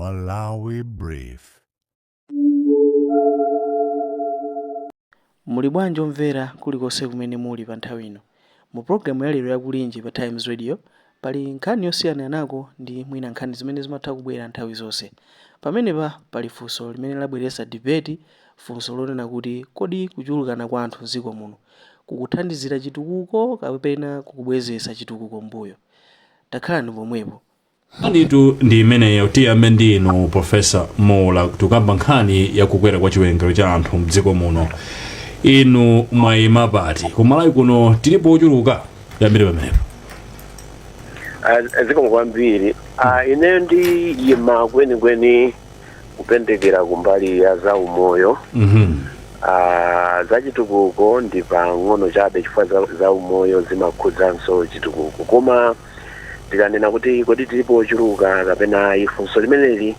Malawi Brief. Muli bwanji omvera kulikonse kumene muli pa nthawi ino? Mu programu ya lero ya Kulinji pa Times Radio pali nkhani yosiyananako ndi mwina nkhani zimene zimatha kubwera nthawi zonse. Pamenepa pali funso limene labweretsa debate, funso lonena kuti kodi kuchulukana kwa anthu m'dziko muno kukuthandizira chitukuko kapena kukubwezetsa chitukuko m'mbuyo? Takhalani pomwepo. Nkhanitu ndi imeneyo. Tiyambe ndi inu, Professor Muula. Tikamba nkhani yakukwera kwa chiwerengero cha anthu mdziko muno. Inu mwayima pati? Kumalawi kuno tilipo ochuluka? Tiyambire pamenepo. Ah, zikomo kwambiri. Ah, ineyo ndiyima kwenikweni kupendekera kumbali ya za umoyo. Ah, za chitukuko ndi pang'ono chabe, chifukwa za umoyo zimakhudzanso chitukuko. Koma tikanena kuti kodi tilipo ochuluka kapena ayi, funso limeneli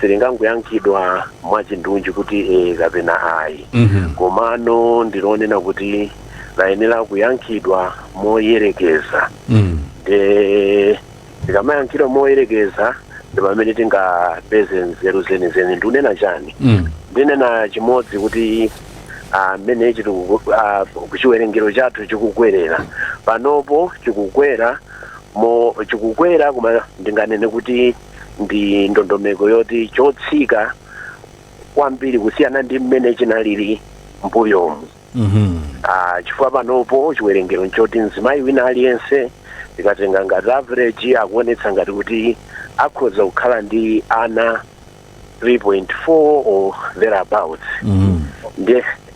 silingangoyankhidwa mwachindunji kuti ee kapena ayi. Komano ndilonena kuti layenera kuyankhidwa moyerekeza. Nde tikamayankhidwa moyerekeza ndi pamene tingapeze nzeru zenizeni. Ndikunena chani? Ndinena chimodzi kuti mmene chiwerengero chathu chikukwerera panopo, chikukwera mo chikukwera, koma ndinganene kuti ndi ndondomeko yoti chotsika kwambiri kusiyana ndi mmene chinalili mbuyomu. Chifukwa panopo chiwerengero nchoti mzimayi wina aliyense, tikatenga ngati average, akuonetsa ngati kuti akhoza kukhala ndi ana 3.4 or thereabouts.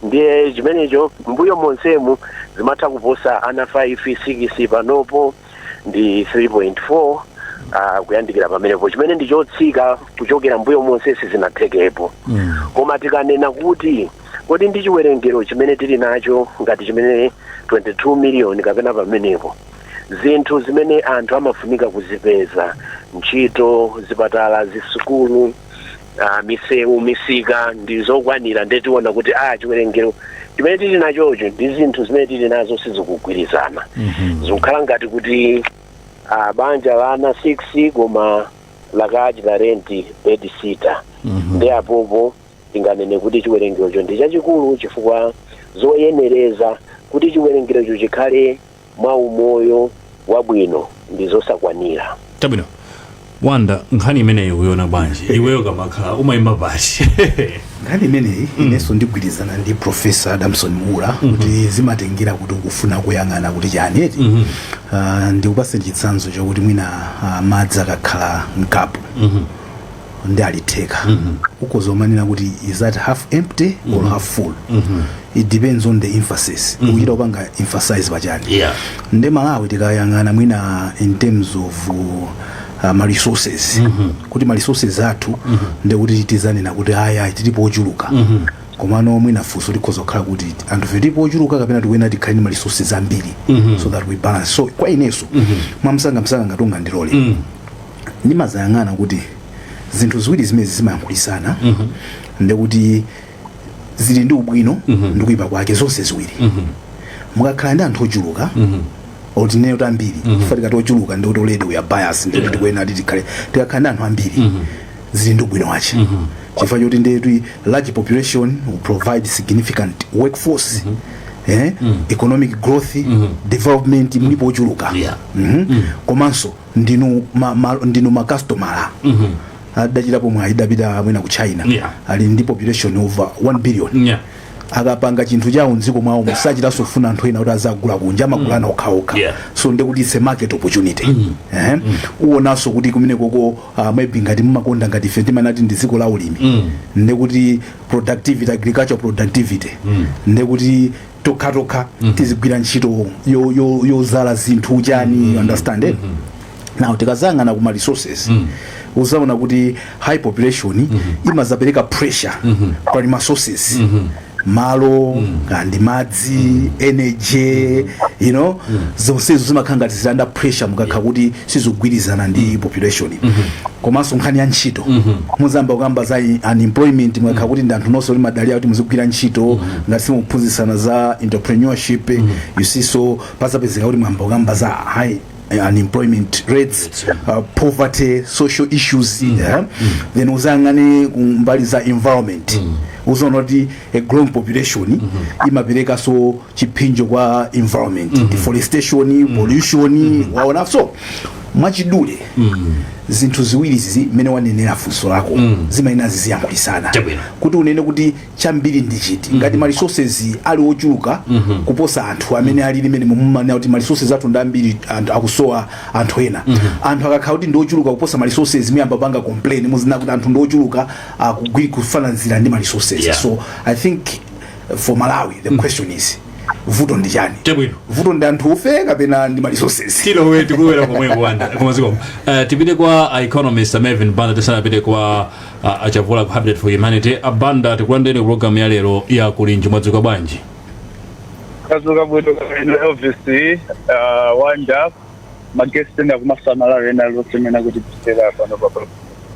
Ndiye chimenecho mbuyo monsemu zimatha kuposa ana 5, 6. Panopo ndi 3.4, kuyandikira pamenepo, chimene ndi chotsika kuchokera mbuyo monse, sizinathekepo. Koma tikanena kuti kodi ndi chiwerengero chimene tili nacho ngati chimene 22 million kapena pamenepo, zinthu zimene anthu amafunika kuzipeza, ntchito, zipatala, zisukulu, misewu, misika, ndi zokwanira, ndiye tiona kuti chiwerengero chimene tili nachocho ndi zinthu zimene tili nazo sizikugwirizana. Zikukhala ngati kuti banja la ana 6 koma lakachita rent bed sitter. Ndi apopo tinganene kuti chiwerengerocho ndi chachikulu, chifukwa zoyenereza kuti chiwerengerocho chikhale mwa umoyo wabwino ndi zosakwanira. Chabwino. Wanda, nkhani imeneyi ukuiona bwanji? Iweyo kamakhala umayima pati? Nkhani imeneyi inenso ndigwirizana ndi Professor Adamson Muula kuti zimatengera kuti ukufuna kuyang'ana kuti chani, eti? Ndikupatse chitsanzo chokuti mwina madzi akakhala mkapu ndi ali theka, ukhoza kumanena kuti is that half empty or half full? It depends on the emphasis ukuchita kupanga emphasize pachani. Nde Malawi tikayang'ana mwina in terms of ma resources, kuti ma resources athu, ndekuti tizanena kuti aya tilipo ochuluka. Komano mwina funso likhoza kukhala kuti anthu ife tilipo ochuluka kapena tikuyenera tikhale ndi ma resources ambiri so that we balance. So kwa inenso, mwamsangamsanga, ngati ungandilole, ndimazayang'ana kuti zinthu ziwiri zimezi zimayankhulisana, ndekuti zili ndi ubwino ndi kuyipa kwake zonse ziwiri. Mukakhala ndi anthu ochuluka, or tinene kuti ambiri, chifukwa tikati ochuluka ndikuti already we are biased, ndikuti tikuyenera kuti tikhale, tikakhala ndi anthu ambiri zili ndi ubwino wache, chifukwa choti ndetu large population will provide significant workforce, economic growth, development, mulipo ochuluka. Komanso ndinu makastomala. Adachitapo mwayi, idapita mwina ku China, ali ndi population over 1 billion. Akapanga chinthu chawo mdziko mwawo, musachitanso kufuna anthu ena kuti azagula kunja, amagulana okhaokha. So ndekuti it's a market opportunity. Uwonanso kuti kumene koko maybe ngati mumakonda, ngati ife timanati ndi dziko la ulimi, ndekuti productivity, agricultural productivity, ndekuti tokhatokha tizigwira ntchito yozala zinthu chani, you understand, eh? Now tikazayang'ana kuma resources, uzaona kuti high population imazapereka pressure pali ma sources, malo, kandi madzi, energy, zonsezo zimakhala ngati zili under pressure mukakhala kuti sizikugwirizana ndi population. Komanso nkhani ya ntchito, muzamba kukamba za unemployment mukakhala kuti ndi anthu nonse limadalira kuti muzigwira ntchito, ngati simuphunzitsana za entrepreneurship, you see. So pazapezeka kuti mwamba kukamba za high unemployment rates, poverty, social issues, yeah? Then uzayang'ane kumbali za environment, uzaona kuti a growing population imaperekanso chipsinjo kwa environment, deforestation, pollution, waona. So mwachidule, zinthu ziwiri zizi mmene wanenera funso lako zimayenera ziziyankhulisana kuti unene kuti chambiri ndi chiti. Ngati ma resources ali ochuluka kuposa anthu amene ali limene mumanena kuti ma resources athu ndi ambiri, anthu akusowa, anthu ena, anthu akakhala kuti ndi ochuluka kuposa ma resources, muyamba panga complain, muzina kuti anthu ndi ochuluka kufananizira ndi ma resources. So I think for Malawi the question is, vuto ndi chani? Vuto ndi anthu ufe kapena ndi ma resources? Tilowe, tikulowera komweko wanda komaziko. Tipite kwa a economist Melvin Banda tisanapite kwa Achavula ku Habitat for Humanity. Abanda, tikulandireni ku program ya lero ya Kulinji. Mwadzuka bwanji? Kazuka bwino kapeno Elvis, wanda ma guest ena kumasamala ena losemena kuti tisera pano papa.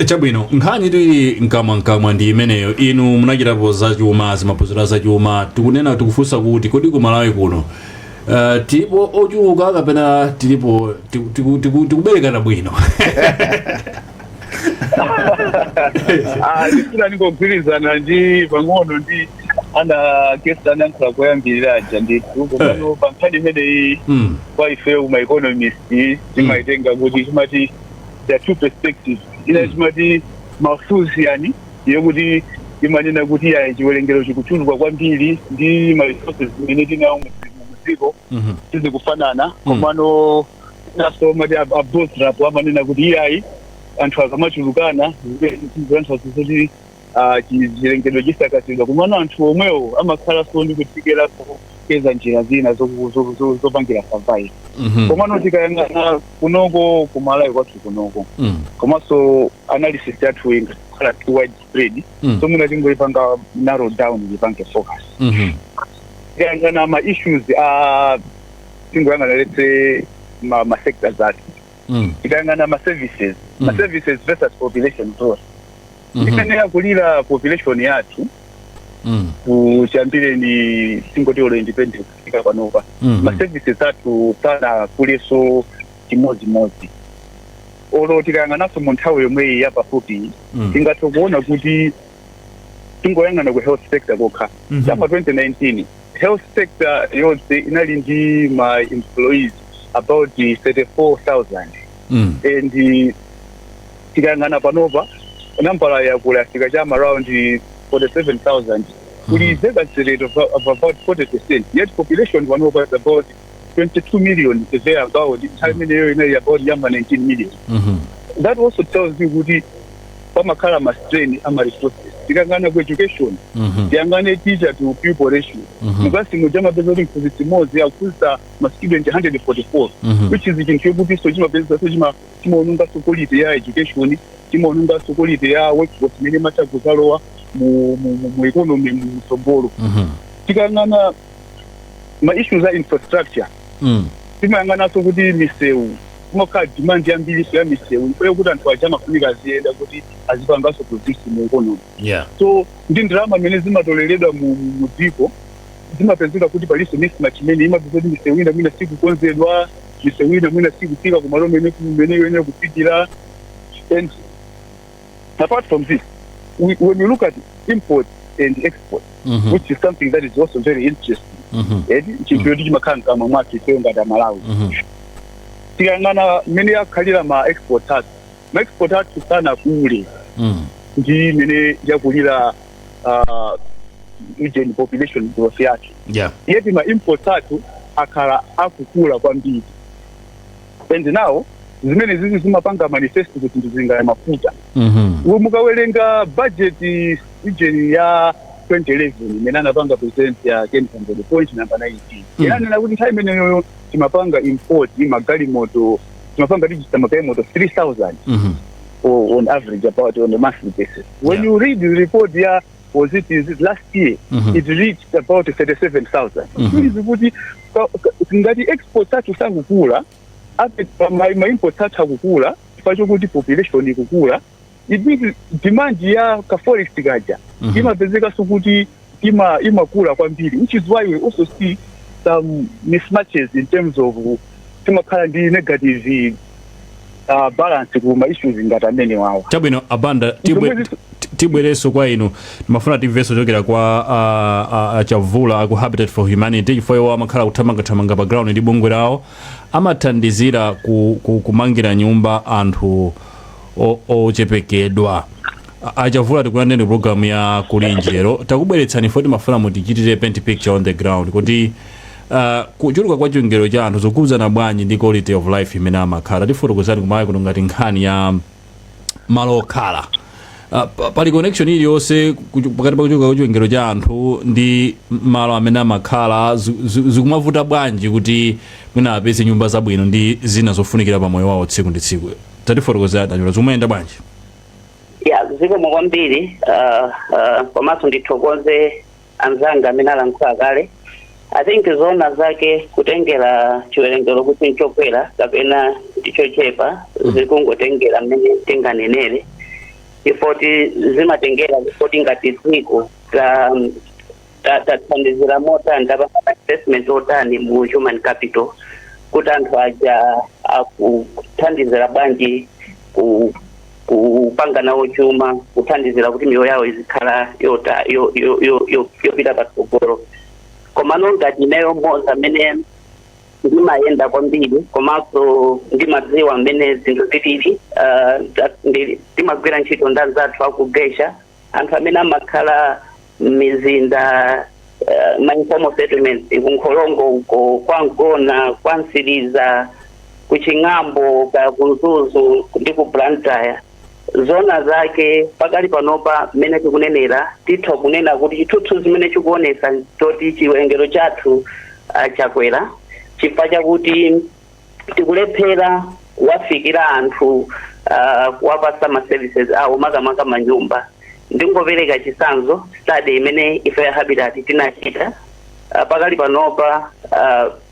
Chabwino, nkhani tili mkamwa ndi imeneyo. Inu munachitapo zachuma, zimaphunziro zachuma. Tikunena, tikufunsa kuti kodi ku Malawi kuno tilipo ochuluka kapena tilipo tikuberekana bwino? Ah, ndifuna ndingogwirizana ndi pang'ono ndi ana guest anayankhula koyambirira aja ndithu. Komano pa nkhani imeneyi, kwa ife uma economist timaitenga kuti timati there are two perspectives. Ina timati Malthusian, yokuti imanena kuti ya chiwerengero chikuchuluka kwambiri ndi ma resources imene tinawo mudziko sizikufanana. Komano naso mati a Boserup amanena kuti iyayi, anthu akamachulukana anthu kuti chilengedwe chisakazidwa, komano anthu omwewo amakhalanso ndi kuthekera kupeza njira zina zopangira survive. Komano tikayang'ana kunoko kumalawi kwathu kunoko, komanso analysis yathu ingakhala too widespread, so mwina tingoipanga narrow down, ipange focus. Tikayang'ana ma issues a tingoyang'ana, let's say ma sectors athu, tikayang'ana ma services, ma services versus population growth, imene yakulira population yathu kuchambireni tingoti olo independence kufika panopa, ma services athu sanakuleso chimodzimodzi. Olo tikayang'ananso mu nthawi yomweyi yapafupi, tingathe kuona kuti tingoyang'ana ku health sector kokha, chapa 2019 health sector yonse inali ndi ma employees about 34,000, and tikayang'ana panopa nambala yakula yafika chama around 47,000. Kuli vacancy rate of about 40%, yet population panopa is about 22 million there about. Nthawi imeneyo inali about yama 19 million. That also tells you kuti pamakhala ma strain ama resources. Tikayang'ana ku education, tiyang'ane teacher to pupil ratio. Mukasi muja mapeza kuti mphunzitsi mmodzi akuphunzitsa ma student 144, which is chinthu chokuti chimapeza so chimaononganso quality ya education, chimaononganso quality ya workforce imene imatha kuzalowa mu economy mtsogolo. Tikayang'ana ma issues a infrastructure, timayang'ananso kuti misewu, kumakhala demand yambiriso ya misewu ifeyo kuti anthu aja amafunika aziyenda kuti azipanganso produce mu economy. So ndi ndalama imene zimatoleredwa mu dziko zimapezeka kuti palinso mismatch imene imapeza kuti misewu ina mwina sikukonzedwa, misewu ina mwina sikufika kumalo mene kumene yoyenera kufikira. And apart from this, when you look at import and export, which is something that is also very interesting, edi chinthu choti chimakhala mkamwa mwathu ifeyo ngati Amalawi, tikayang'ana mmene yakhalira ma export athu, ma export athu sanakule ndi imene yakulira ujeni population growth yathu, yet ma imports athu akhala akukula kwambiri. And now zimene zizi zimapanga manifest kuti zinthu zingaya mafuta. Mukawerenga budget ijeni ya 2011 imene anapanga present ya Ken Kambere, point number 19, inanena kuti nthawi imeneyoyo timapanga import magalimoto, timapanga register magalimoto 3000 or on average about on a monthly basis. When you read the report ya, was it, is it last year, it reached about 37,000. Means kuti ngati export athu sakukula, ape ma imports athu akukula chifukwa chokuti population ikukula, it means demand ya ka forex kaja imapezekanso kuti imakula kwambiri, which is why we also see some mismatches in terms of Timakhala ndi negative balance ku ma issues ngati amene wawa. Chabwino, abanda, tibwerenso kwa inu. Timafuna timvenso kuchokera kwa Chavula aku Habitat for Humanity, chifukwa iwo amakhala kuthamangathamanga pa ground ndi bungwe lawo, amathandizira kumangira nyumba anthu ochepekedwa. Achavula, tikulandeni program ya Kulinji lero. Takubweretsani fo timafuna mutichitire paint picture on the ground kuti kuchuluka kwa chiwerengero cha anthu zikukhudzana bwanji ndi quality of life imene amakhala. Tifotokozani kumalawi kuno ngati nkhani ya malo okhala, pali connection iliyonse pakati pa kuchuluka kwa chiwerengero cha anthu ndi malo amene amakhala? Zikumavuta bwanji kuti mwina apeze nyumba zabwino ndi zina zofunikira pa moyo wawo tsiku ndi tsiku? Tatifotokozani, Daniel, zikumayenda bwanji? Ya, zikomo kwambiri, komanso ndithokoze anzanga amene alankhula kale. I think zona zake, kutengera chiwerengero kuti nchokwera kapena ndichochepa, zikungotengera mmene tinganenere, ifoti zimatengera kuti ngati dziko tathandizira motani, tapanga investment otani mu human capital, kuti anthu aja akuthandizira bwanji kupanga nawo chuma, kuthandizira kuti miyoyo yawo izikhala yota yopita patsogolo. Komano ngati ineyo mmodzi amene ndimayenda kwambiri komanso ndimadziwa mmene zinthu zilili, ndimagwira ntchito ndi anzathu akugesha, anthu amene amakhala m'mizinda, ma informal settlements, kunkholongo uko, kwa Mgona, kwa Msiriza, kuching'ambo, ka kuMzuzu ndi ku Blantyre, zona zake pakali panopa mmene tikunenera, titha kunena kuti chithunzi zimene chikuonesa choti chiwerengero chathu chakwera chifukwa chakuti tikulephera kuwafikira anthu, kuwapasa ma services awo, makamaka manyumba. Ndingopereka chitsanzo, study imene ife ya Habitat tinachita, pakali panopa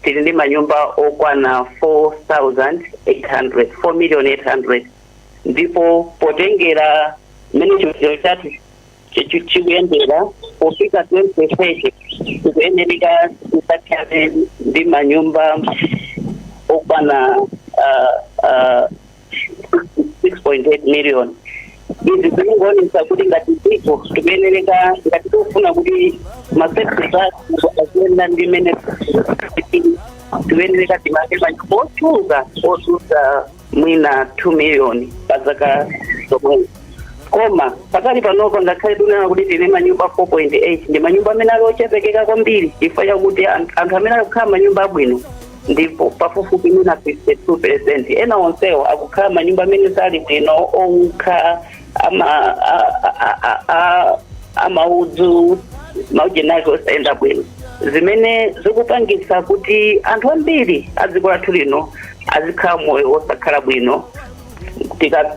tili ndi manyumba okwana 4800, 4 million 800, ndipo potengera mmene chiwerengero chathu chikuyendera, pofika 2030 tikuyenereka tisakhale ndi manyumba okwana 6.8 million. Izi zikungoonesa kuti ngati dziko tikuyenereka, ngati tikufuna kuti ma services athu aziyenda ndi mmene tikuyenereka, timange manyumba ochuluka, otsutsa mwina 2 million pa zaka zomwezi. Koma pakali panopa, ngakhale tikunena kuti tili manyumba 4.8, ndi manyumba amene ali ochepekeka kwambiri, chifukwa chakuti anthu amene akukhala manyumba abwino ndipo pafupifupi mwina 52%. Ena onsewo akukhala manyumba amene sali bwino, owukha, ama amaudzu, maujenake osayenda bwino, zimene zikupangitsa kuti anthu ambiri a dziko lathu lino azikhala moyo wosakhala bwino.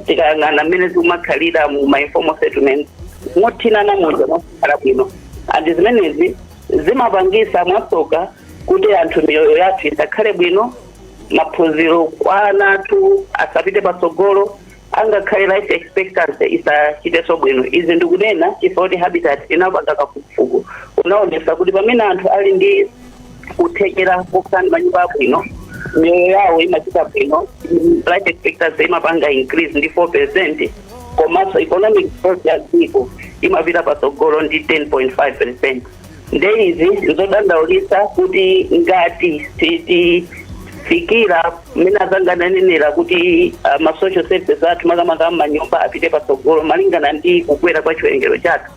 Tikayang'ana mmene zikumakhalira mu ma informal settlements, mothinana muja, mosakhala bwino, and zimenezi zimapangisa mwatsoka kuti anthu miyoyo yathu isakhale bwino, maphunziro kwa ana athu asapite patsogolo, angakhale life expectancy isachitenso bwino. Izi ndikunena chifukwa kuti Habitat inapanga kafukufuku, unaonesa kuti pamene anthu ali ndi kuthekera kokhala ndi manyumba abwino, miyoyo yawo imachita bwino, life expectancy imapanga increase ndi 4%, komanso economic growth ya dziko imapita patsogolo ndi 10.5%. Nde izi nzodandaulitsa kuti ngati sitifikira mmene azangananenera kuti ma social services athu, makamaka manyumba, apite patsogolo malingana ndi kukwera kwa chiwerengero chathu,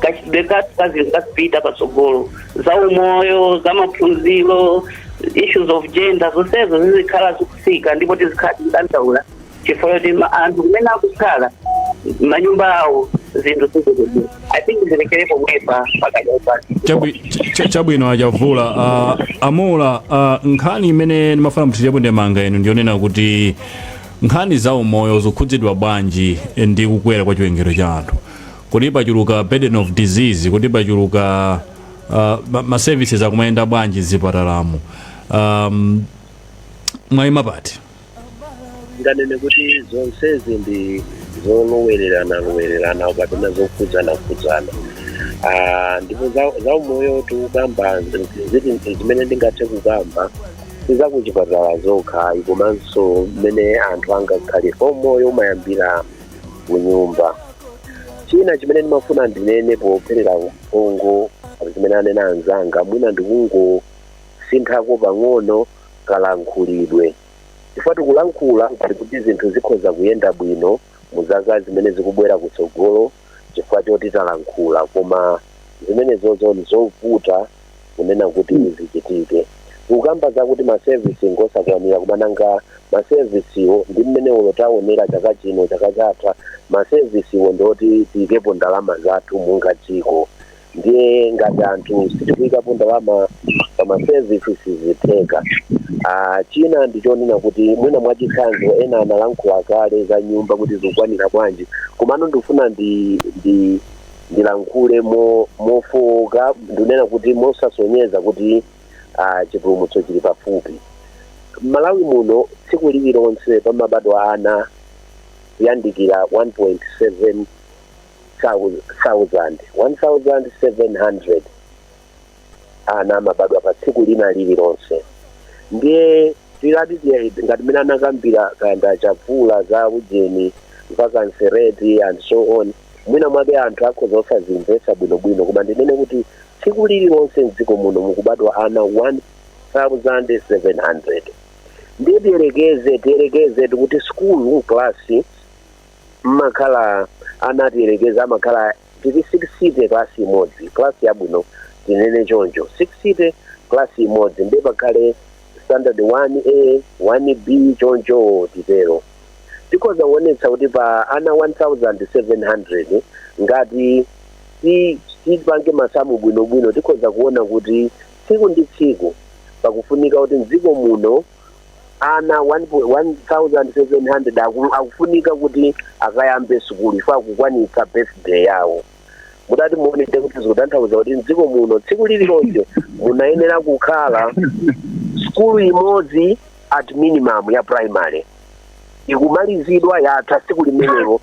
kachitidwe kathu ka zinthu kasipita patsogolo, za umoyo, za maphunziro, issues of gender, zonsezo zizikhala zikusika, ndipo tizikhala tikudandaula chifukwa choti anthu kumene akukhala manyumba awo zinthu sizikuti. I think zilekere pomwepa pakadya pano. Chabwino, achavula, amula, nkhani imene ndimafuna muthirepo ndemanga inu ndionena kuti nkhani za umoyo zikhudzidwa bwanji ndi kukwera kwa chiwerengero cha anthu? Kuti pachuluka burden of disease, kuti pachuluka ma services akumayenda bwanji zipatalamo? Mwayima pati? Nganene kuti zonsezi ndi zolowererana lowererana kapena zokhudzana khudzana. Ndipo za umoyo tikukamba ziti zimene ndingathe kukamba Sizakuchipatala zokha, komanso mmene anthu angakhale omoyo umayambira kunyumba. China chimene ndimafuna ndinene popherera mphongo zimene anena anzanga, mwina ndikungosinthako pang'ono kalankhulidwe, chifukwa tikulankhula ngati kuti zinthu zikhoza kuyenda bwino mu zaka zimene zikubwera kutsogolo chifukwa choti talankhula, koma zimenezozo zovuta kunena kuti zichitike. Kukamba zakuti maservice ngosakwanira, kumananga maservisiwo ndi mmene ulo taonera chaka chino, chaka chatha, maservisiwo ndoti tiyikepo ndalama zathu munga dziko. Ndiye ngati anthu sitikuyikapo ndalama pa maservice, sizitheka. China ndichonena kuti mwina mwachitsanzo, ena analankhula kale za nyumba kuti zikukwanira bwanji, komano ndifuna ndilankhule mofowoka, ndinena kuti mosasonyeza kuti chipulumutso chili pafupi. Malawi muno tsiku lililonse pamabadwa ana kuyandikira 1.7 thousand, 1700 ana amabadwa pa tsiku lina lililonse. Ndiye tilati ngati mmene anakambira kayanda chapula za ujeni, vacancy rate and so on, mwina mwake anthu akhoza osazimvetsa bwinobwino, koma ndinene kuti tsiku lililonse mdziko muno mukubadwa ana 1700. Ndiye tiyerekeze tikuti skulu klasi mmakhala ana, tiyerekeze amakhala tili 60 klasi imodzi, klasi yabwino tinene choncho, 60 klasi imodzi, ndiye pakhale standard 1A, 1B, choncho titero. Tikhoza kuonetsa kuti pa ana 1700, ngati tipange masamu bwinobwino, tikhoza kuona kuti tsiku ndi tsiku pakufunika kuti mdziko muno ana 1700 akufunika kuti akayambe sukulu ifo akukwanitsa birthday yawo. Mudati muonete kuti zikutanthauza kuti mdziko muno tsiku lililonse munayenera kukhala sukulu imodzi at minimum ya primary ikumalizidwa, yatha tsiku limenelo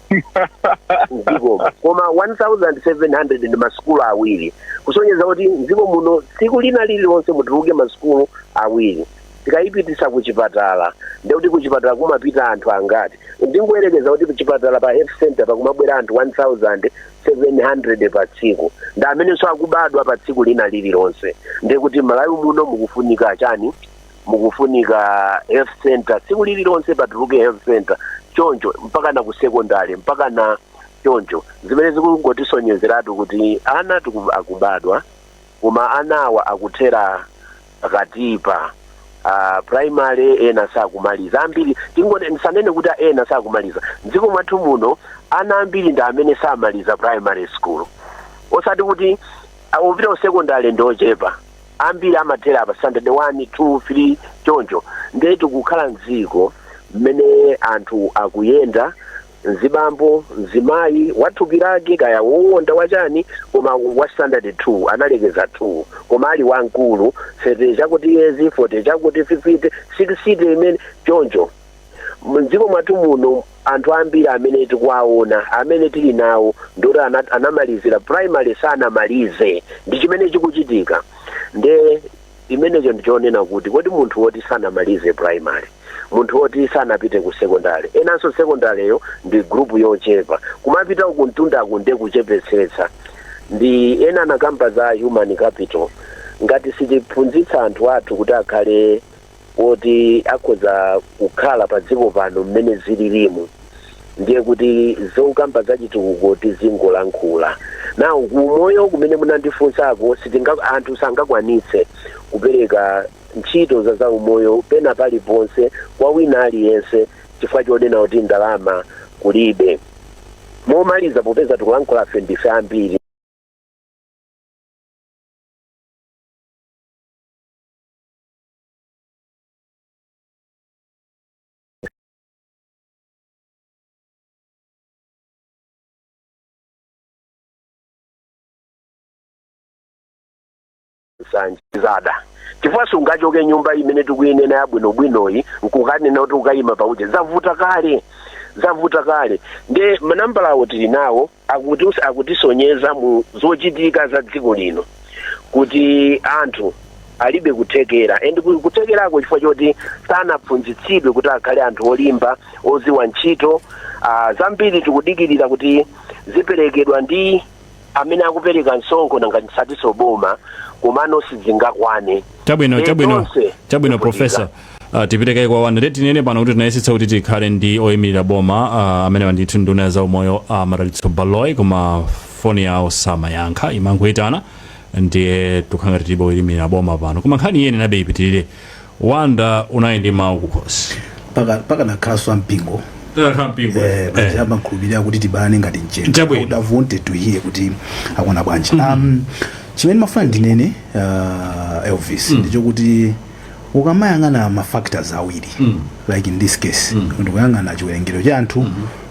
mdzikomo. Koma 1700 ndi masukulu awiri, kusonyeza kuti mdziko muno tsiku lina lililonse mutuluke masukulu awiri. Tikayipitisa kuchipatala, ndekuti kuchipatala kumapita anthu angati? Ndingoyerekeza kuti kuchipatala pa health center pakumabwera anthu 1700 pa tsiku, ndi amenenso akubadwa pa tsiku lina lililonse, ndekuti Malawi muno mukufunika chani? Mukufunika health center tsiku lililonse patuluke health center. Choncho mpaka na ku secondary, mpaka na choncho, zimene zikungotisonyezeratu kuti ana akubadwa, koma anawa akuthera pakatipa primary, ena sakumaliza ambiri. Tingone ndisanene kuti ena sakumaliza, mdziko mwathu muno ana ambiri ndi amene samaliza primary school, osati kuti akupita ku secondary ndi ochepa. Ambiri amathera pa standard 1, 2, 3 choncho. Ndiye tikukhala mdziko mmene anthu akuyenda, mzibambo, mzimayi wathupi lake kaya wowonda wachani, koma wa standard 2 analekeza 2, koma ali wamkulu, 30 chakuti years, 40 chakuti, 50, 60 imene choncho. Mdziko mwathu muno anthu ambiri amene tikuwaona, amene tili nawo, ndoti anamalizira primary sanamalize. Ndi chimene chikuchitika. Nde imenecho ndichonena kuti kodi munthu woti sanamalize primary, munthu woti sanapite ku secondary, enanso secondaryyo ndi group yochepa, kumapita uku mtundaku nde kuchepetsetsa. Ndi ena anakamba za human capital. Ngati sitiphunzitsa anthu athu kuti akhale woti akhoza kukhala pa dziko pano mmene zililimu, ndiye kuti zokamba zachitukuko tizingolankhula nawo. Kumoyo kumene munandifunsako, sitinga anthu sangakwanitse kupereka ntchito za zaumoyo pena paliponse kwa wina aliyense chifukwa chonena kuti ndalama kulibe. Momaliza, popeza tikulankhula afe ndife ambiri, nsanje zada, chifukwa sungachoke nyumba imene tikuyinena yabwinobwinoyi nkukanena kuti ukayima pauje. Zavuta kale, zavuta kale. Nde manambalawo tili nawo, akutisonyeza mu zochitika za dziko lino kuti anthu Alibe kuthekera, and kuthekerako chifukwa choti sanaphunzitsidwe kuti akhale anthu olimba, oziwa ntchito. Zambiri tikudikirira kuti ziperekedwa ndi amene akupereka msonkho, nanga nsatiso boma, komano sizingakwane. Chabwino. Chabwino. Tonse Chabwino. tikuvutika. Professor, tipitekayi kwa Wanda. Tinene pano kuti tinayesetsa kuti tikhale ndi oyimirira boma, amene ndithu nduna ya zaumoyo, Madalitso Baloyi, koma foni yawo samayankha, imangoyitana. Ndiye tikhala tilibe oyimirira boma pano, koma nkhani iyene nabe ipitirire. Wanda, unali ndi mawu kukhosi. Pakanakhalanso ampingo, amakhulupirira kuti tibalane ngati mchenga. Chabwino. I would have wanted to hear kuti akuona bwanji. Chimene mafuna ndinene, Elvis, ndichokuti ukamayang'ana ma factors awiri, like in this case ndikuyang'ana chiwerengero cha anthu,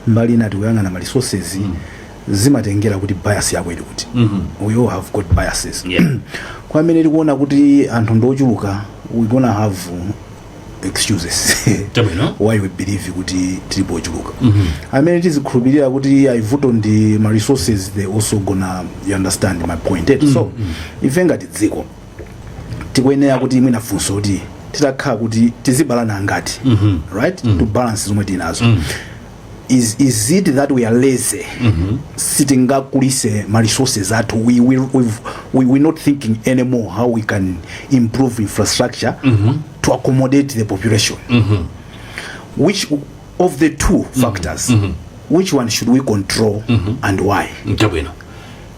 mbali ina tikuyang'ana ma resources, zimatengera kuti bias yako ili kuti. We all have got biases. Kwa amene tikuona kuti anthu ndiochuluka, we gonna have excuses why we believe kuti tilipo ochuluka. Amene tizikhulupirira kuti ayivuto ndi ma resources, they also gonna, you understand my point, eh? So ife ngati dziko tikuyenera kuti mwina funso kuti titakhala kuti tizibalana ngati, right, to balance zomwe tinazo, is it that we are lazy, sitingakulise ma resources athu, we not thinking anymore how we can improve infrastructure to accommodate the population? Which of the two factors, which one should we control and why? Chabwino.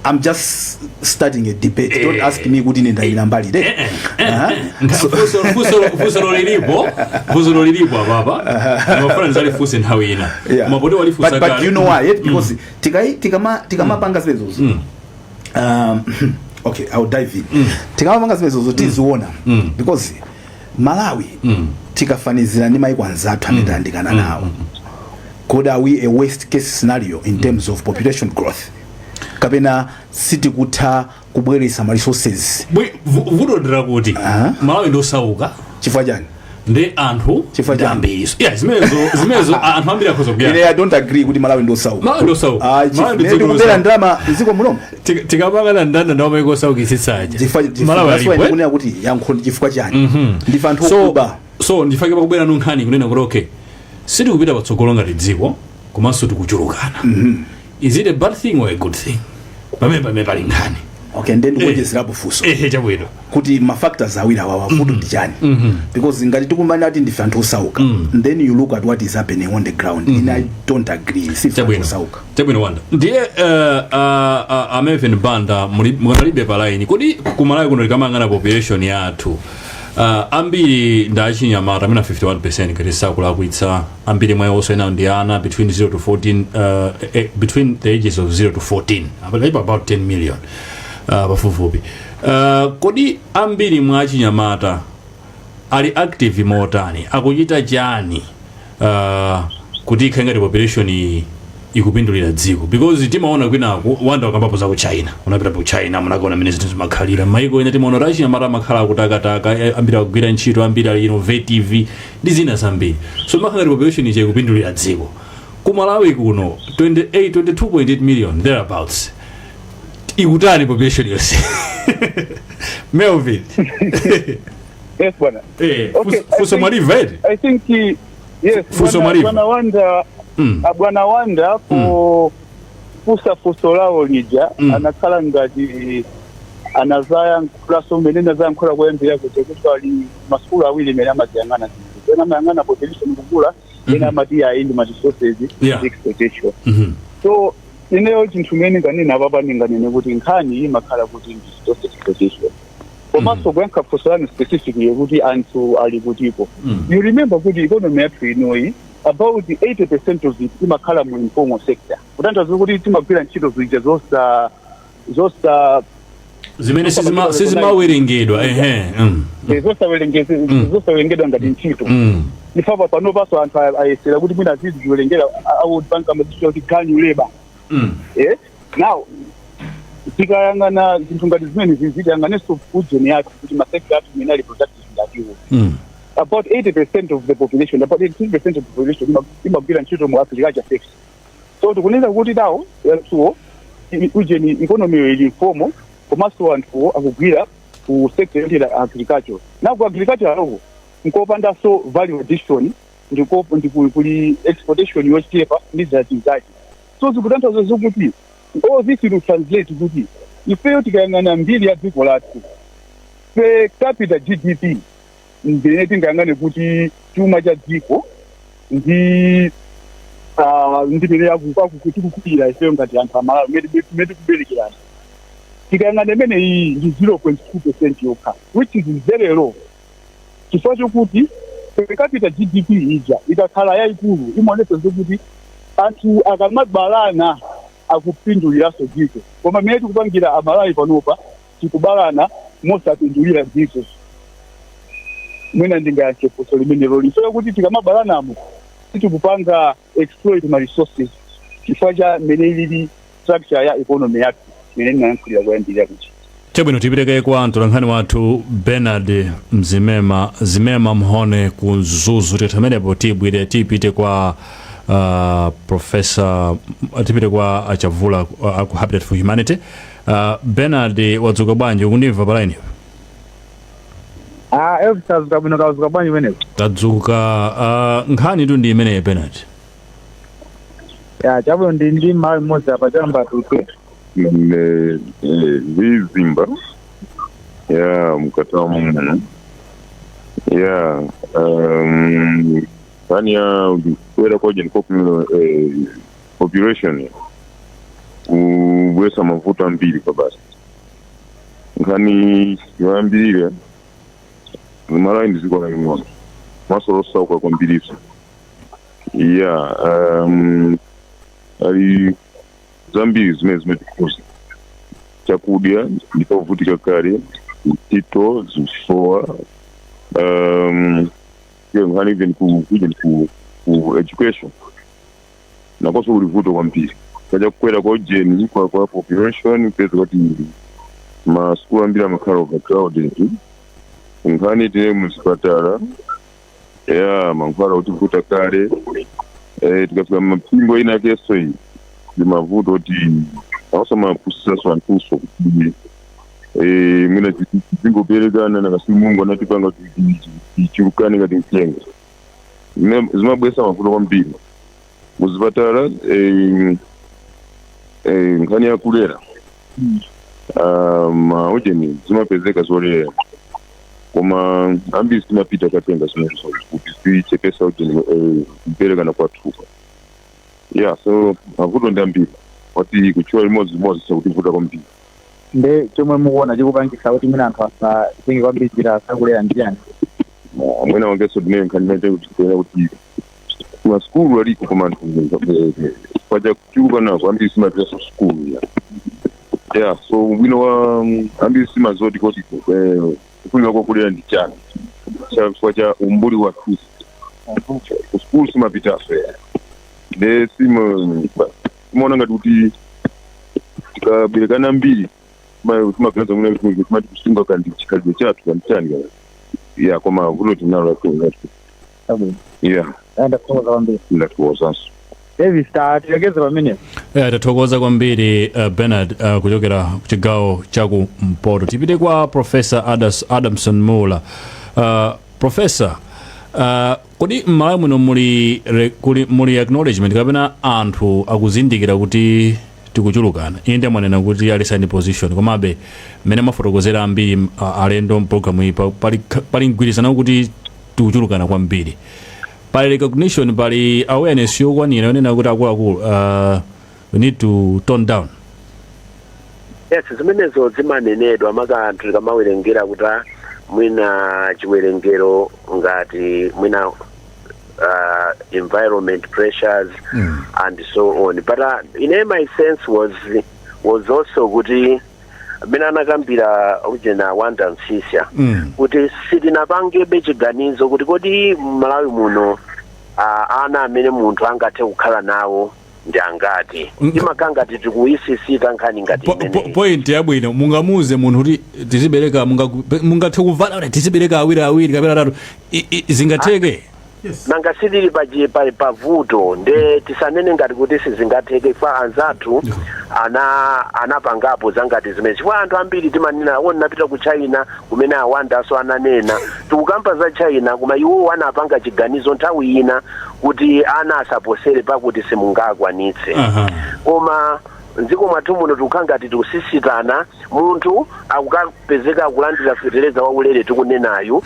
I'm just starting a debate. Don't ask me kuti ine ndayina mbali de. Funso lilipo apapa, mafuna ndizalifunse nthawi ina. Mapoti walifunsa But kale. you know why? Because tikamapanga zimenezozo, okay, I'll dive in. Tikamapanga zimenezozo tiziona, because Malawi, tikafanizira ndi maiko anzathu amene tayandikana nawo, could are we a worst case scenario in terms of population growth, kapena sitikutha kubweretsa ma resources? Vuto ndira kuti Malawi ndosauka. Chifukwa chani? Ndi anthu Chifukwa ndi chani? ambiri. Yeah, zimenezo anthu ambiri akhoza Ine kuyana. I don't agree kuti Malawi ndosauka. Malawi ndosauka. Ah, Malawi ndi chifukwa dziko tikubera losauka. ndalama mdziko munomu. Tikapangana ndanda ndawo maiko osaukitsitsaja. Chifukwa Malawi that's why alipo, eh? ndikunena kuti yankho ndi chifukwa chani ndife anthu So okuba. So ndifake pakubwera nkhani kunena kuti okay, sitikupita patsogolo ngati dziko, komanso tikuchulukana. Is it a bad thing or a good thing? Pamene pali nkhani. Okay, ndiye ndikuonjezerapo funso Ehe, chabwino. kuti ma factors awiri awawa, vuto ndi chani? Because ngati tikumana kuti ndife anthu osauka, then you look at what is happening on the ground, and I don't agree, sife anthu osauka. Chabwino, Wanda. Ndiye a Melvin Banda, mukanalibe pa line. Kodi kumalawi kuno tikamayang'ana population yathu, ambiri ndi achinyamata amene 51% ngati sakulakwitsa, ambiri mwa iwonso ena ndi ana between 0 to 14, between the ages of 0 to 14, about about 10 million, pafupifupi. Kodi ambiri mwa achinyamata ali active motani, akuchita chani kuti ikhale ngati population iyi ikupindulira dziko? Because timaona kwinaku, Wanda wakambapo za ku China, unapita ku China, munakaona mmene zinthu zimakhalira maiko ena. Timaona kuti achinyamata amakhala akutakataka, ambiri akugwira ntchito, ambiri ali innovative ndi zina zambiri. So makhala ngati population ija ikupindulira dziko. Ku Malawi kuno 28, 22.8 million thereabouts, ikutani population yonse, Melvin? Yes, bwana. Okay, Funso mwaliva eti? I think yes. Funso bwana- mwaliva. Bwana Wanda, bwana Wanda po fusa funso lawo lija, anakhala ngati anazayankhulaso mmene nazayankhula kuyambira kuja kuti pali masukulu awiri imene amaziyang'ana zinthu. Ena amayang'ana population kukula, ena amati ayi, ndi ma resources exploitation. So ineyo chinthu imene nganene apapa, ndinganene kuti nkhani imakhala kuti ndi resource exploitation. Komanso kuyankha funso lanu specifically kuti anthu ali kutipo, you remember kuti economy yathu inoyi, about 80% of it imakhala mu informal sector, kutanthauza kuti timagwira ntchito zija zosa Zimene sizimawerengedwa, ehe. Zosawerengedwa ngati ntchito. Ndifapa panopaso anthu ayesera kuti mwina aziziwerengera, a World Bank amazitchula kuti ganyu labor. Now tikayang'ana zinthu ngati zimene zitiyang'anenso ujeni yathu kuti ma sector athu mwina ali productive ngatiwo. About 80% of the population, about 83% of the population imagwira ntchito mu agriculture sector. So tikunena kuti nawo anthuwo, ujeni, economy ili informal, komanso anthuwo akugwira Ku sector yotera agriculture, na ku agriculture aloko nkopandanso value addition, ndiko ndiku kuli exportation yochepa ndi zati zake. So zikutanthauza zokuti all this will translate kuti ifeyo tikayang'ana mbiri ya dziko lathu, per capita GDP, ndine tingayang'ane kuti chuma cha dziko ndi ndimene tikukulira ifeyo ngati anthu Amalawi, mmene tikuberekerana, tikayang'ana imene iyi ndi 0.2% yokha, which is very low, chifukwa chokuti per capita GDP ija ikakhala yayikulu imaonetsa zokuti anthu akamabalana akupinduliranso dziko, koma mmene tikupangira Amalawi panopa, tikubalana mosapindulira dziko. Mwina ndingayankhe funso limenelo lisoya kuti tikamabalanamo sitikupanga exploit ma resources chifukwa cha mmene ilili structure ya economy yathu, mmene ndinayankhulira kuyambirira kuti. Chabwino, tipereke kwa mtolankhani wathu Bernard Mzimema, Zimema Mhone ku Mzuzu. Titamenepo tibwire tipite kwa professor, tipite kwa Achavula ku Habitat for Humanity. Bernard, wadzuka bwanji? Ukundimva pa line? Ah, Elvis, tadzuka bwino. Kadzuka bwanji kumeneko? Tadzuka. Nkhani tu ndi imeneyi, Bernard. Ya, chabwino, ndi Mmalawi mmodzi apa, chamba tuke. Ne vizimba ya mukatamu muno ya nkhani ya kukwera kwa population kubwesa mavuto ambiri kabasi. Nkhani yoyambirira, Malawi ndi dziko laling'ono maso losauka kwambiriso ya ali zambiri zimene zimatikhuza. Chakudya ndipovutika kale, ntchito zikusowa, iyo nkhani even ku education nakonso kuli vuto kwambiri kacha kukwera kwa ujeni kwa population, peza kuti masukulu ambiri amakhala overcrowded. Nkhani tine muzipatala ya mankhwala kutivuta kale, tikafika mapingo ina keso iyi ndi mavuto kuti awasamaphunzisaso anthuso kuti mwina zingoperekana nakasi Mulungu anatipanga kuti tichulukane ngati mtengo. Zimabwesa mavuto kwambiri muzipatala. Nkhani yakulera, maujeni zimapezeka zolera, koma ambiri simapita katenga zimenezo kuti zichepesa ujeni kuperekana kwathuka ya. So mavuto ndi ambiri wati kutchula limodzi limodzi sakutivuta kwambiri. Nde chomwe mukuona chikupangisa kuti mwina anthu asatenge kwambiri njira zakulera ndi chani? Mwina wangeso ndine nkhani imene kuti kuona kuti masukulu aliko, koma anthu paja kuchuluka nako ambiri simapitaso sukulu ya. So ubwino wa ambiri simazoti kuti kufunika kwakulera ndi chani, chifukwa cha umbuli wathu kusukulu simapitaso ya. Nde simaona ngati kuti tikaberekana mbiri timaganiza mwina kuti timati kusunga kandi chikhalidwe chathu kandi chani kana ya, koma vuto tinalo lathu ya. Ndathokoza kwambiri. Ndathokozanso. Davis, tilekeze pamenepo. Tathokoza kwambiri Bernard kuchokera kuchigawo chakumpoto. Tipite kwa Professor Adamson Mulla. Professor, kodi m'Malawi muno muli acknowledgement kapena anthu akuzindikira kuti tikuchulukana? Inde, mwanena kuti ali side position, komabe mmene mafotokozera ambiri alendo mpulogalamu iyi, pali mgwirizano kuti tikuchulukana kwambiri. Pali recognition, pali awareness yokwanira yonena kuti akuluakulu, we need to tone down? Yes, zimenezo zimanenedwa, maka anthu tikamawerengera kuti mwina chiwerengero ngati mwina environment pressures and so on, but in my sense was also kuti mmene anakambira ujena Wanda Msisya kuti sitinapangebe chiganizo kuti kodi Mmalawi muno ana amene munthu angathe kukhala nawo ndi angati. Timakhala ngati tikuyisisita nkhani ngati imeneyi. Point yabwino. Mungamuze munthu kuti tizibereka, mungathe kuvala kuti tizibereka awiri awiri kapena atatu, zingatheke? Nanga sitili pavuto, nde tisanene ngati kuti sizingatheke kwa anzathu. Anapangapo zangati zimene, chifukwa anthu ambiri timanena awo napita ku China, kumene awandaso ananena, tikukamba za China, koma iwo anapanga chiganizo nthawi ina kuti ana asaposere pakuti simungakwanitse. Koma mdziko mwathu muno tikukhala ngati tikusisitana. Munthu akukapezeka akulandira fetereza waulere tikunenayu,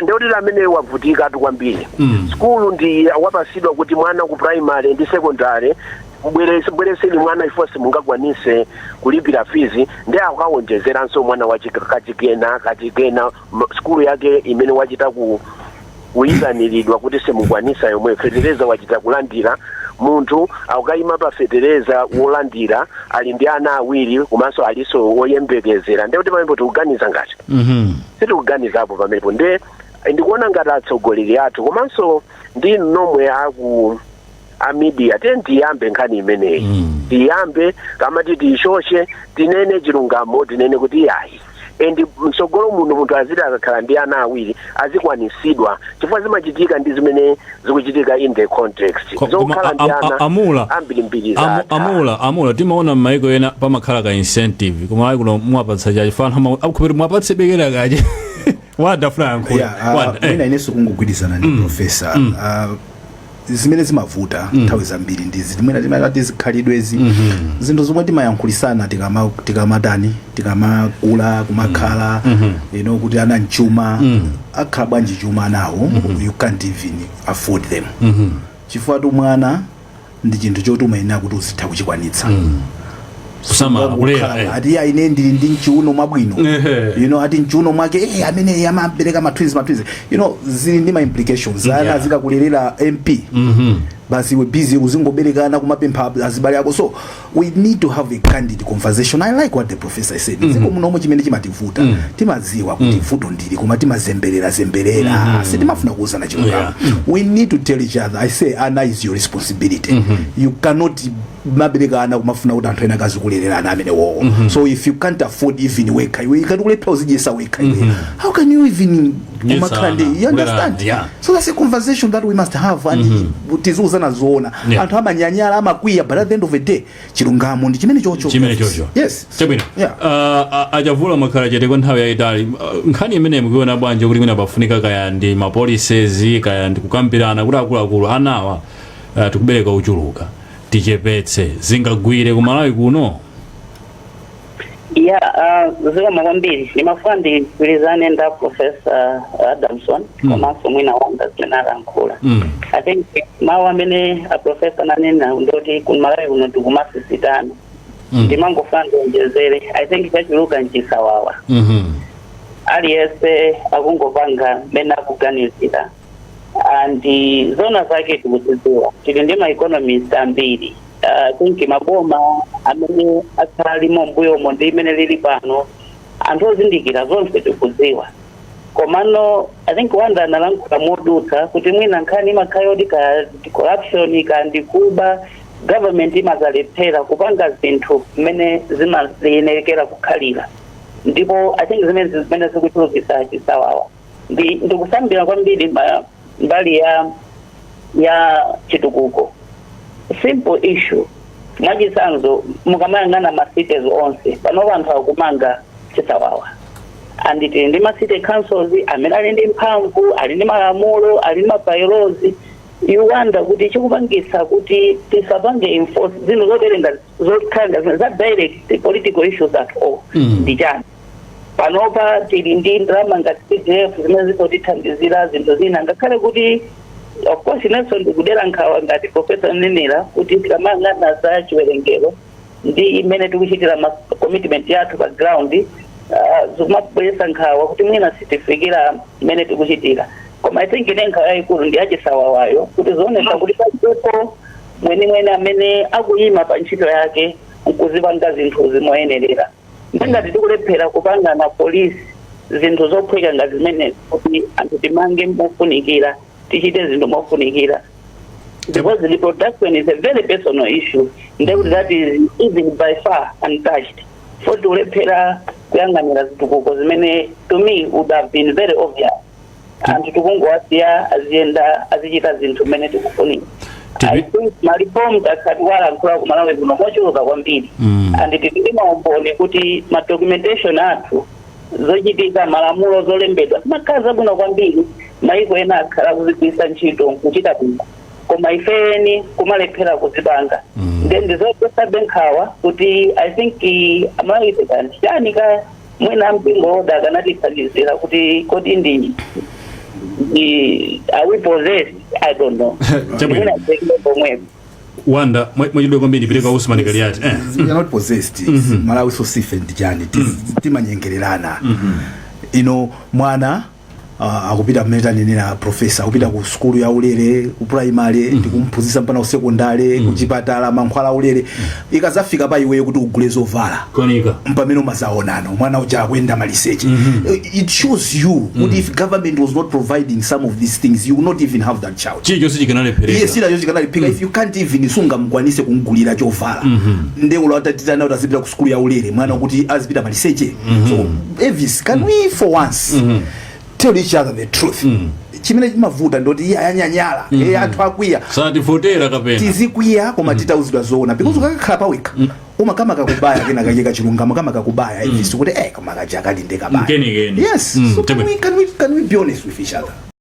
ndekuti amene wavutika atu kwambiri. Skulu ndi wapasidwa kuti mwana ku primary ndi secondary, bwereseni mwana ifo simungakwanise kulipira fees, ndi akawonjezeranso mwana wachikachikena kachikena skulu yake imene wachita ku kuyitaniridwa kuti simukwanisa, yomwe fetereza wachita kulandira. Munthu akukayima pa fetereza wolandira, ali ndi ana awiri komanso aliso woyembekezera, ndekuti pamenepo tikuganiza ngati sitikuganizapo pamenepo. Nde ndikuona ngati atsogoleri athu komanso ndi nomwe aku a media, tiye tiyambe nkhani imeneyi. Tiyambe kamati tiyishoshe, tinene chilungamo, tinene kuti yayi, and mtsogolo muno munthu aziti akakhala ndi ana awiri azikwanisidwa, chifukwa zimachitika ndi zimene zikuchitika in the context Koma zokhala ndi ana amula ambirimbiri zatha. Amula, timaona m'maiko ena pamakhala ka incentive, koma ayi, kuno mwapatsa chachifana akuphera, mwapatse bekera kache wadafuna yankhula. Yeah, Wanda, mwina inenso kungogwirizana ndi professor. Zimene zimavuta nthawi zambiri ndizi mwina timati zikhalidwezi, zinthu zomwe timayankhulisana tikamatani, tikamakula, kumakhala kuti ana mchuma akhala bwanji chuma nawo, you can't even afford them, chifukwa tu mwana ndi chinthu choti umayenera kuti uzitha kuchikwanitsa. Kusamala, kulera. Ati ya, ine ndili ndi mchiuno mwabwino. Ati mchiuno mwake amene amabereka ma twins, ma twins, zili ndi ma implications ana zikakulerera MP, basi we busy uzingoberekana, kumapempha azibale ako. So we need to have a candid conversation. I like what the professor said. Dziko munomo chimene chimativuta, timadziwa kuti vuto ndili, koma timazemberera zemberera, sitimafuna kuuzana chilungamo. We need to tell each other. I say ana is your responsibility. You cannot mabereka ana kumafuna kuti anthu ena akazikulerera ana amene wowo. So if you can't afford even wekha iwe, ikati kulepha uzidyesa wekha iwe, how can you even kumakhala ndi, you understand? Yeah. So that's a conversation that we must have and tiziuzana zoona. Anthu amanyanyala, amakwiya, but at the end of the day chilungamo ndi chimene chocho. Chimene chocho. Yes. Chabwino. Yeah. Achavula, mwakhala chete kwa nthawi yayitali. Nkhani imene mukuiona bwanji, kuti mwina pafunika kaya ndi ma policies, kaya ndi kukambirana kuti akuluakulu, anawa tikubereka uchuluka, tichepetse, zingagwire kumalawi kuno? Ya, zikomo kwambiri. Ndimafuna ndigwirizane nda Professor Adamson komanso mwina wanga zimene alankhula. I think mawu amene a professor ananena ndoti kumalawi kuno tikumasisitana. Ndimangofuna ndionjezere, I think chachuluka nchisawawa. Aliyense akungopanga mmene akuganizira, and zona zake tikuzidziwa, tili ndi ma economist ambiri. I think maboma amene akhala alimo mbuyomo ndi imene lili pano, anthu ozindikira zonse tikudziwa. Komano I think Wanda analankhula modutsa kuti mwina nkhani imakhala yoti ka ndi corruption, ka ndi kuba, government imazalephera kupanga zinthu mmene zimayenekera kukhalira. Ndipo I think zimene zikuchulukitsa chisawawa ndi ndikusambira kwambiri mbali ya chitukuko. Simple issue, mwachitsanzo, mukamayang'ana ma cities onse pano, anthu akumanga chisawawa, and tili ndi ma city councils amene ali ndi mphamvu, ali ndi malamulo, ali ndi ma bylaws. You wonder kuti chikupangitsa kuti tisapange enforce zinthu zoterenga zokhala za direct political issues at all ndi chani? Panopa tili ndi ndalama ngati CDF zimene zikotithandizira zinthu zina, ngakhale kuti of course inenso ndikudera nkhawa ngati professor nenera kuti tikamayang'ana za chiwerengero ndi imene tikuchitira ma commitment yathu pa ground, zikumabweretsa nkhawa kuti mwina sitifikira imene tikuchitira. Koma I think ine nkhawa yayikulu ndi yachisawawayo, kuti zionesa kuti palipo mwenimweni amene akuyima pa ntchito yake nkuzipanga zinthu zimoyenerera. Ndingati tikulephera kupanga na polisi zinthu zophweka ngati zimenezi, kuti anthu timange mofunikira, tichite zinthu mofunikira, because reproduction is a very personal issue, ndekuti that is even by far untouched, for tikulephera kuyang'anira zitukuko zimene to me would have been very obvious. Anthu tikungowasiya aziyenda, azichita zinthu mmene tikufunira. I think ma reform takhala tikuwalankhula ku Malawi kuno mochuluka kwambiri and tili ndi maumboni kuti ma documentation athu, zochitika, malamulo, zolembedwa zimakhala zabwino kwambiri. Maiko ena akhala kuzigwiritsa ntchito nkuchita bwino, koma ifeni kumalephera kuzipanga. Then ndizopesa nkhawa kuti I think Amalawi kanti chani ka mwina mpingo oda akanatithandizira kuti kodi ndi are we possessed? I don't know. Chabwino. Mwina tekile pomwepo. Wanda, mwachidwe kwambiri, pereka Usman Kaliati. We are not possessed. Malawi so sife ndi chani, timanyengererana. Ino mwana akupita, mmene tanenera professor, akupita ku sukulu ya ulere ku primary, ndikumphunzitsa mpaka ku sekondari, kuchipatala mankhwala ulere. Ikazafika pa iweyo kuti ugule zovala, konika. Mpamene umazaonano mwana uja akuyenda maliseche. It shows you kuti if government was not providing some of these things, you will not even have that child. Chilichonse chikanalephera. Iye sila chikanalephera. If you can't even, sungamkwanise kumgulira chovala, ndeulo atatitana kuti azipita ku sukulu ya ulere, mwana kuti azipita maliseche. So Elvis, can we for once tell each other the truth? Chimene chimavuta ndoti iye ayanyanyala, iye anthu akwiya. Satifotera kapena. Tizikwiya, koma titauzidwa zoona, because ukakakhala pawekha umakama kakubaya kena kacheka chilungamo kama kakubaya, Elvis, kuti koma kaja kalinde kabaya. Mkenikeni. Yes. So can we be honest with each other?